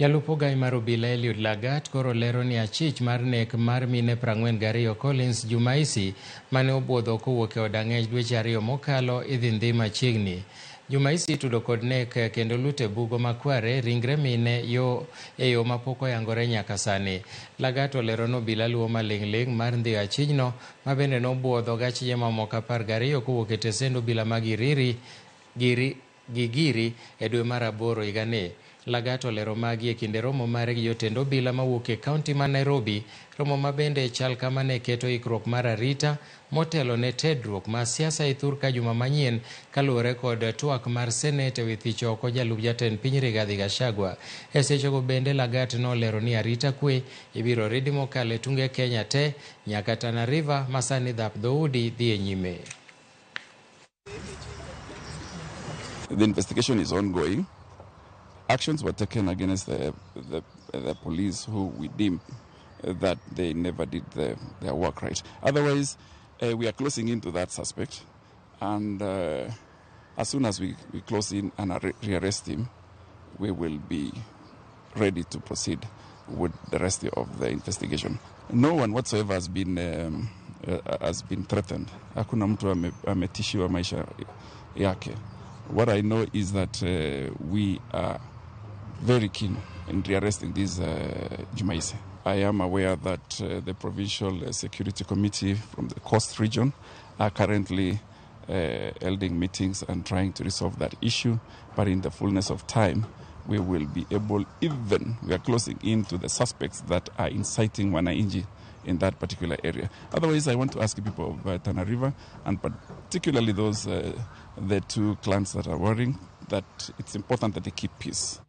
Jalup ogai mar obila Eliud Lagat koro lero ni achich mar nek mar mine 42 Collins Jumaisi mane obuodho kowuok e od ang'ech dweche 2 mokalo idhi ndhi machiegni. Jumaisi itudo kod nek kendo lut e bugo makware ringre mine yo e yo mapok oyangore nyaka sani. Lagat olero ni obila luwo maling'ling' mar ndhiyo achijno ma bende nobuodho gachije mamoko 12 kowuok e tesend obila mag Iriri giri Gigiri e dwe mar 8 higani. Lagat olero magi e kinde romo mare gi jotend obila mawuok e kaunti ma Nairobi, romo ma bende chal kama ne keto ikruok mar arita motelo ne tedruok ma siasa e thur ka juma manyien kaluwore kod twak mar senet e wi thicho oko jalup jatend piny Rigathi Gachagua. E sechego bende Lagat nolero ni arita kwe ibiro ridi mokalo e tunge Kenya te nyaka Tana River ma sani dhap dhoudi dhi e nyime. The investigation is ongoing. Actions were taken against the police who we deem that they never did their work right. Otherwise, we are closing into that suspect, and as soon as we close in and rearrest him, we will be ready to proceed with the rest of the investigation. No one whatsoever has been threatened. Hakuna mtu ametishiwa maisha yake. What I know is that we are very keen in rearresting this Jumaisi. I am aware that the Provincial Security Committee from the Coast region are currently holding meetings and trying to resolve that issue, but in the fullness of time, we will be able, even we are closing into the suspects that are inciting wananchi in that particular area. Otherwise, I want to ask people of Tana River, and particularly the two clans that are warring, that it's important that they keep peace.